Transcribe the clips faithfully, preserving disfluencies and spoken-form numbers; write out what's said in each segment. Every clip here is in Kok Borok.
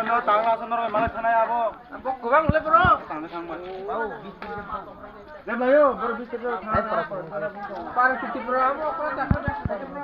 No tangla sa norok malai thanai abo. Abo kubang le bro. Tangla thangma. Lebayo, bro, bis taka. Para fifty bro, amo ko ta ko ta bro.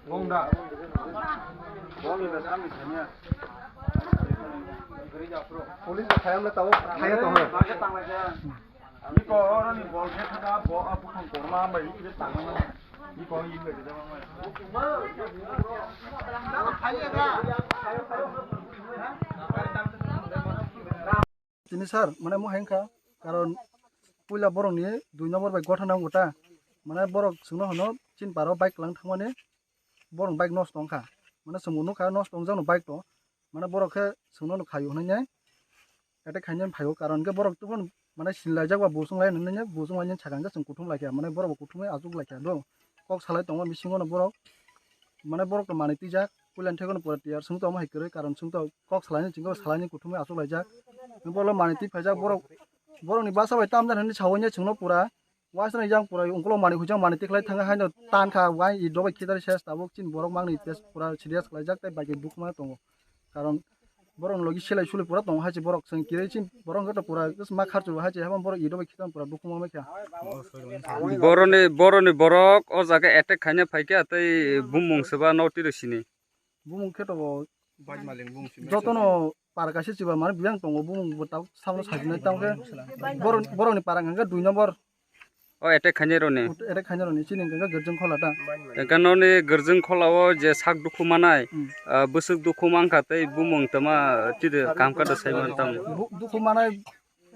Gongda. Police kayam le tau, kaya tau. Iko oroni bol khe thaka bo a bukhang korma bai iko tangma. Iko iko de jama mai. Tini sir, mane mo hengkha, karon puila borokni dui number bai gotha nango ta, mane borok chwngno hwno chini paro bike kwlang thangmani, borok bike nosto wngkha, mane chwngbo nukha nosto wngjakno bike to, mane borok khe chwngno no khaio hwnwi nai attack khainai phaio, karon khe borok tubun mane sinlaijak ba busung lai nwnwi nai busung lai nai sakha hwnkhe chwng kuthum laikha, mane borok bo kuthumwi achuk laikha do, kok salai tongo bisingo no borok, mane borok to manwi twijak. Puilani thekono pura tiyar, chwng tongma hai kwrwi, karon chwng to kok salaini chwngno salaini kuthumwi achuk laijak. Bolo manwi twi phaijak borok, borokni bwsa bai tamjani hinwi sawi nai chwngno pura. Waisano yang pura ungkulok manwi huijak manwi tikhlai thangwi haino tankha, wai i dobai khitari ses tabuk chini borok mangni test pura serious khlaijak tei bai khe dukma tongo. Karon borokni logi silai suli pura tongo hai se borok chwng kirwi chini borok wngkha to pura ma kharchu hai se habo borok i dobai khitari pura dukma maikha. Boroni, boroni borok o jaga attack khaina phaikha tei bumung swba no tiro sini. Bumung khe tongo. Jotono para kaisa chiba mane biyang tongo, bumung bo tabuk samno sajinai tamo khe borok, borokni para hwnkhe dui number. O attack khainai roni. Attack khainai roni chini hwnkhe Gerjeng Khola ta. Hwnkhe noni Gerjeng Khola o je sak dukhu manai, Hmm. ah, bwswk dukhu mankha tei bumung tama tide kam kada sai man tamo. Bu-, dukhu manai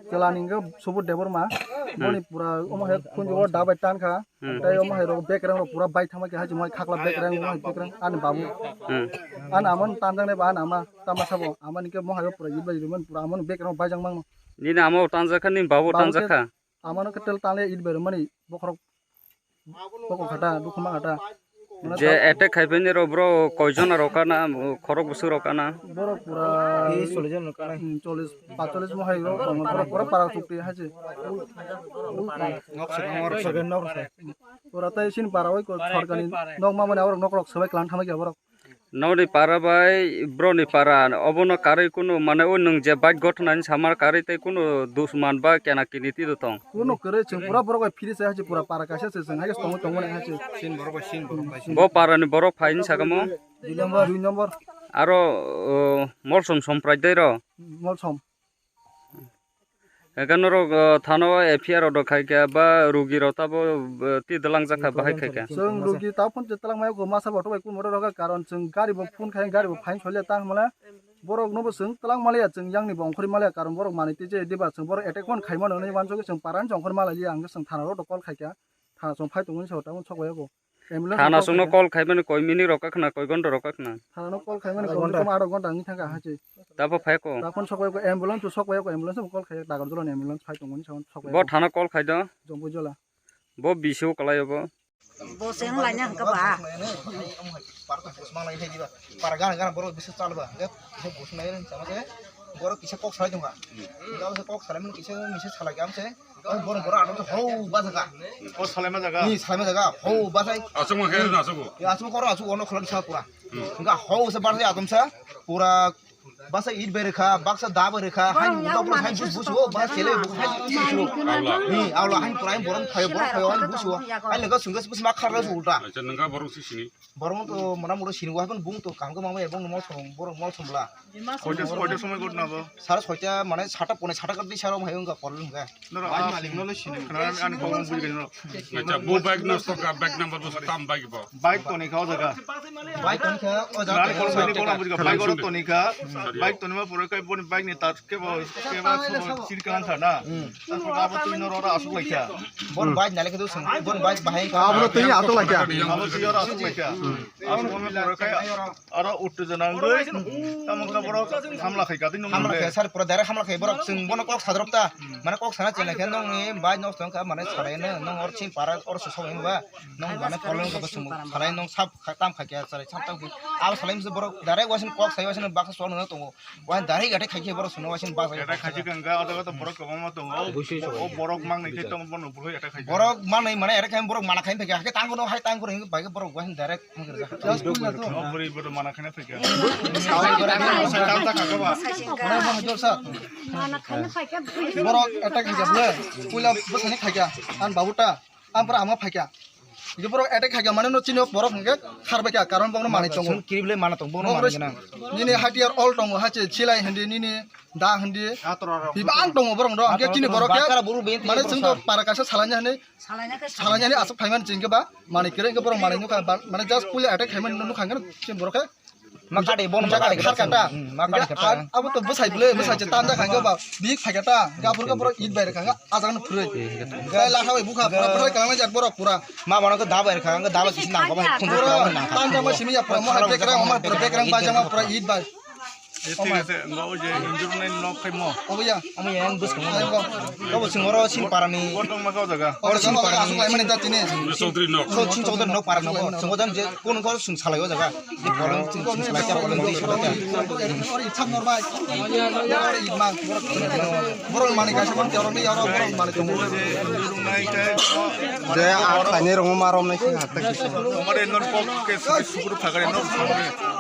Chwla ni hwnkhe Subodh Debbarma, Hmm. boni pura omo hai khunju o da bai tan kha, Hmm. tei omo hai rok bekereng rok pura bai thangma khe hai chumai khakla bekereng, omo hai bekereng ani babu. Hmm. Ani ama ni tanjak nai ba ani ama tama sabo, ama ni khe mo hai o pura yit bai rwmani pura ama ni bekereng bai jak mangno. Nini ama o tanjak kha, nini babu Babu tanjak khe kha? Ama no khe tel tanle yit bai rwmani bokhorok. Koko khata, dukhu ma khata. Mane Je ta- attack khai phai ni rok bro, koi jon rok kana, khorok bwswk rok kana? Borok pura Tris chollish jon rok kana. Hmm, chollish, paanch chollish mo hai rok tongo, borok pura para chukti hai se. Nok se, nok se, nok se. Pura tai sin para oi ko sorkar ni nok ma mane aborok nok rok swbai klan thamai khe borok. Nokni para bai broni para obono karwi kunu mane o nwng je bike gothnani samar karwi tei kunu dusman ba kena kini twi tong. Kunu kwrwi chwng pura borok bai phiri se hai se pura para kaisa se chwng hai se tongwi tongmani hai se. Sin borok bai sin borok bai sin. Bo parani borok phaini sakamo? Dui number. Dui number. Aro, o, Molsom Somprai dai ro? Molsom. Eka norok, uh, thana o F I R order khai kha ba rugi rok tabo, uh, twi dwlang jak kha bahai khai kha. Chwng rugi ta phone twi twlang mai ko masa boto bai kun boto rok karon chwng gari bo phone khai gari bo phain solia tang mala borok no bo chwng twlang maliya chwng yang ni bo ongkhori maliya karon borok manwi twi je diba chwng borok attack phone khai mano hinwi wansugwi chwng paran chwng ongkhor malai liya ang chwng thana rok call khai kha thana chwng phai tongmani sa tamo sok bai ko. Ambulance Thana call songno khai kha. Call khaimani koi minute rok khna, koi ghonta rok khna. Thana no call khaimani koi ghonta. Koi ghonta wngwi thangkha hachi. Tabo phai ko. Taphon sok bai ko ambulance to sok bai ko ambulance mo call khai dagar jola ni ambulance phai tongmani sa sok bai. Bo ko. Thana call khai do. Jombo jola. Bo bisio kalai bo. Bo seng laina hwnkha ba. Para gana gana borok bisa chalba. Borok kisa kok salai tongkha. Kisa kok salai mani kisa misa salai kha amse. Borok borok adamsa hau bajaga. O salaima jaga. Ni salaima jaga hau bajai. Asuk ma khe na asuk. Ya asuk koro asuk ono khulak sa pura. Hingga hau sa bajai adamsa pura basa it bere kha baksa da bere kha hai ni uta pura hai bus bus o bas sele bus hai bus bus o. Ni awla hai pura borok phayo borok phayo hai bus o. Hai lega sungas bus ma kharla su ulta. Acha nangka borok si sini. Borok to mona mura sini wa ban bung to kam ko mama ebong mo song borok mo song bla. Koita, koita somoi ghotna bo? Sare soita, mane sata pone sata kadri saro hai wngkha problem wngkha. Noro a malik no le sini. Khana ani kok buji gani no. Acha, bo bike nosto kha, bike number bo tam bike bo. Bike toni kha o jaga. Bike toni kha o jaga. Khana ani kok buji kha, bike oro toni kha. Bike toni ma pore kai boni bike ni tat ke bo, ke bo sir kalang kha na. Tarpor abo twi noro oro asuk lai kha. Bon bike nale khe do sung. Bon bike bahai kha. Abo twi asuk lai kha. Abo twi oro asuk lai kha. Asuk ma pore kai. Aro uttejona wngwi tamo khe borok hamla khai kha, tei nung hamla khai, sir, pura direct hamla khai borok. Chwng bono kok sadrop ta, mane kok sana chela khe nongni bai nosto wngkha, mane salai no nong or chini para or se sabo wngba nong mane problem khe bo chwng salai nong sab tam khai khe salai sab tam khai abo salai mse borok direct waising kok sai waising baksa chol no tongo. Wah, dari gate khai khe borok sungno wasin bas. Gate khai khe hwnkha, o jaga to borok kwbangma tongo. O, o borok mang nai khe tong bono borok gate khai khe. Borok mang nai mane gate khai borok mana khai phai khe, hakhe tang kono hai tang kono hinwi bai khe borok wasin direct hwnwi rwjak. Just puila to. O bwrwi bodo mana khai phai khe. Sai khe borok. Sai khe borok. Mana khai phai khe. Borok attack khai khe bwle. Puila bwsani khai khe. An babuta. Ampra ama phaikha. Hingke borok attack khaikha, mane no chini borok hingke kharbaikha, karon bono manwi tongo. Chwng kirible mana tong, bono manwi gana. Nini hatiyar all tongo, hache silai hindi, nini da hindi. Bibang tongo borok no, hingke chini borok khe, mane chwng to para kaisa salanya hani, salanya hani aswk phaimani chwng khe ba, manwi kere hingke borok manwi nukha, ba, mane just puila attack khaimani nukha hingke chini borok khe. Ma kari, bono ma kari kata. Hmm, ma kari kata. Abo to bwsai bwle, bwsai je tanda khango ba, bik phai kata. Gabur gabur it bai khango, ajak no phurui. Gai la thabai bukha, pura pura kala jak borok pura. Ma bono ko da bai khango, da bai kisi nang ko bai, phun ko nang. Tanda ma simi ya pura, mo hai bekrang, mo hai pura bekrang, bajang ma pura it bai. Thik ase, ngo je injur nai nok khai mo. Obo ya. Omo yang bus kamo. Obo sing oro sing parani. Botong ma kau jaga. Oro sing parani. Asuk lai mani ta tini. Chaudhary nok. Kau sing Chaudhary nok parani bo. Sing ojam je kun ko sing salai o jaga. Borok sing salai ta, borok sing salai ta. Oro itham nor bai. Oro itma. Borok mani kaisa kon oro ni oro borok mani. Je a khaini rongo marom nai sing hatta kisa. Amare non kok ke suguru phagare nok.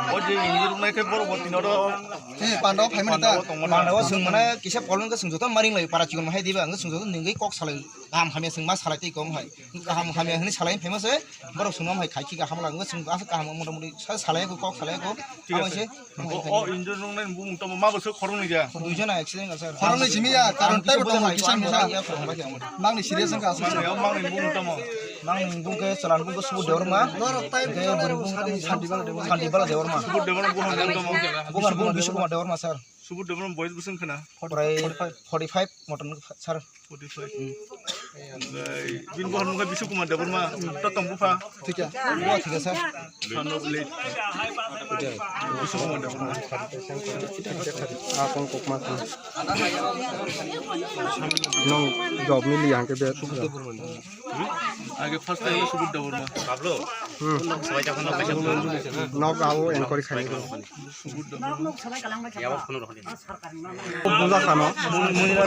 O je injur nai ke borok botino ro. Eh, pandao phaimani ta? Pandao tongmani. Pandao swng mane kisa polong khe swng joto maring lai para chikon hai diba, ang swng joto ningwi kok salai, kaham hamya swng ma salai tei kom hai. Kaham hamya hwnwi salai phai ma se, borok swng ma hai khai khika hamla, ang swng asa kaham mota moti sa salai ko kok salai ko. Thik ase. Abo se. O, o injur nung nai bumung tamo ma bo se khorong ni ja. Duijon accident ka sir. Khorong ni simi ya, karon tei bo tongo kisa misa. Mang ni serious wngkha aswk. Mang ni bumung tamo. Mang ni bumung khe chwla ni bumung khe Subudh Debbarma. Norok time khe bwrwi bumung khe Santi Bala Debbarma. Santi Bala Debbarma. Subudh Debbarma buphang bumung tamo. Buphang bumung Biswa Kumar Debbarma sir. Subudh Debbarma boyos bwswng khna. Prai forty five motom sir. Forty five. Bini buphang bumung khe Biswa Kumar Debbarma. Totom bupha. Thik ya. Buphang thik ya sir. Son of late. Biswa Kumar Debbarma. Akong kokma khe. Nong job mili hangke be. Age first time Subudh Debbarma. Bablu. Hmm. Nok abo enquiry khaini. Subudh Debbarma. Buja khano.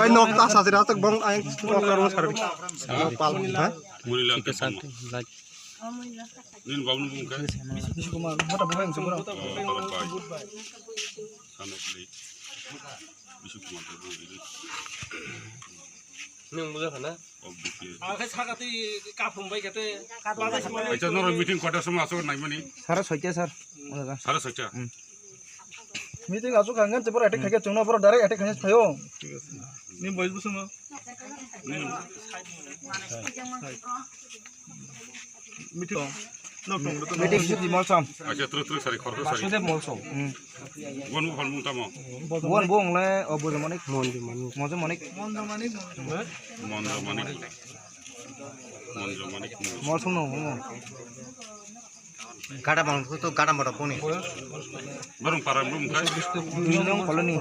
Ai nok ta sajira tak bong ai nok ta ro sar. Nok pal, ha? Muni lang ke pal. Nin bablu bung ke. Biswa Kumar, mata bukan sebura. Son of late. Biswa Kumar. Nung buja khana? Ang khe saka twi kaphum bai khe tei. Acha, norok meeting kota somo aswk naimani? Sara soita, sir. Sara soita? Hmm. Meeting aswk kha hwnkhe borok attack khaikhe chwngno borok direct attack khaina phaio. Ni boys bwswngno? Meeting. Meeting siti molsom. Acha, truk truk sari khorok sari. Basudev molsom. Hmm. Buan buphang bung tamo? Buan bung le, o, Bujo Manik. Monjo Manik. Monjo Manik. Monjo Manik. Monjo Manik. Molsom no, mo. Gada bang to gada mora boni. Borong para bung kai. Niyong colony.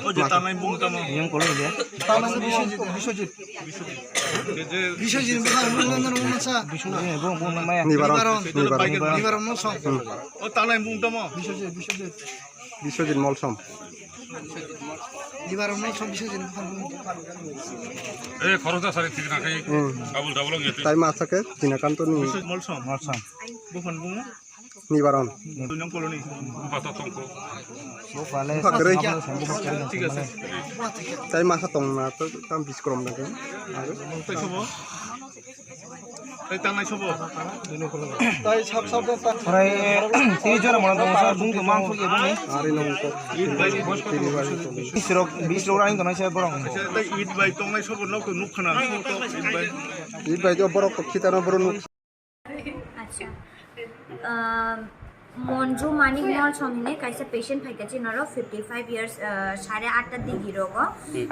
O je tanai bung tamo? Niyong colony de. Tanai Biswajit, Biswajit. Biswajit buphang bung no masa. Biswajit bung bung maya. Nibaron. Nibaron. Nibaron molsom. O tanai bung tamo? Biswajit, Biswajit. Biswajit Molsom. Eh, khoroksa sari thik na khai. Hmm. Double double ang yate. Tai masa khe Dinakanto ni. Biswajit Molsom. Molsom. Buphang bung? Nibaron. Duinong colony. Bata tongko. Bupale. Bupha kwrwi. Thik ase. Tai masa tong na to tam biskrom na khe. Tai sobo? Tai tangnai sobo? Tai sab sab ta. Prai tris jona mona tongo sir, bung to mang thok eboni. Ari nong to. It bai. Tini bai. Bis rok, bis rok rani tongnai sir borok. Tai it bai tongnai sobo nok to nuk khana, so to it bai. It bai to borok to khitano borok nuk. Acha. Ah, Monju Manik Molsom hinwi kaisa patient phaikha chini oro fifty five years, ah, sare atta digi rogo.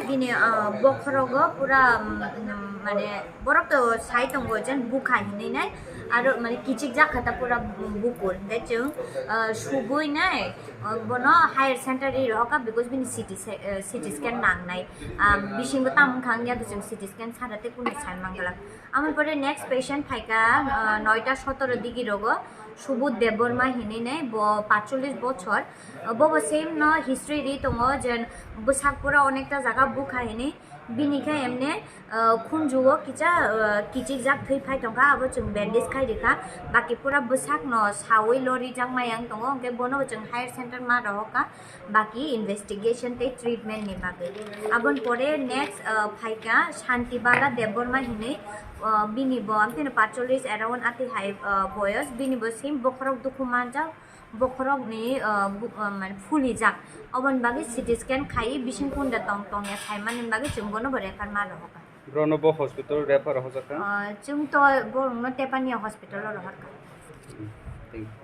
Bini, ah, bokhorogo pura, um, um, mane borok to sai tongo jen bukha hinwi nai. Aro mane kichik jak kha ta pura bukur. Hwnkhe chwng, ah, subui nai, ah, bono higher center ri rohor kha because bini C T se-, ah, C T scan nangnai. Ah, bisingo tamo wngkha wngya bo chwng C T scan sara tei kunu sai manglak. Amoni pore next patient phaikha, ah, noita sotoro digi rogo, Subodh Debbarma hinwi nai, bo patchollish bochor. Ah, bobo same no history ri tongo je bwsak pura onekta jaga bukha hinwi. Bini khe emne, ah, khunju o kicha, ah, kichik jak thwi phai tongkha, abo chwng bandage khai rikha. Baki pura bwsak no sawi lori jak mayang tongo, hwnkhe bono bo chwng higher center ma rohor kha. Baki investigation tei treatment ni bagwi. Aboni pore next, ah, phaikha Shanti Bala Debbarma hinwi, ah, bini bo amtino patchollish around ati hai, ah, boyos, bini bo same bokhorok dukhu manjak, bokhorok ni, ah, bu-, ah, mane phuli jak. Oboni bagwi C T scan khai bising kunda tong tongya saimani bagwi chwng bono bo refer ma rohor kha. Brono bo hospital refer hojakha? Ah, chwng to borokno Tepania hospital o rohor kha. Thank you.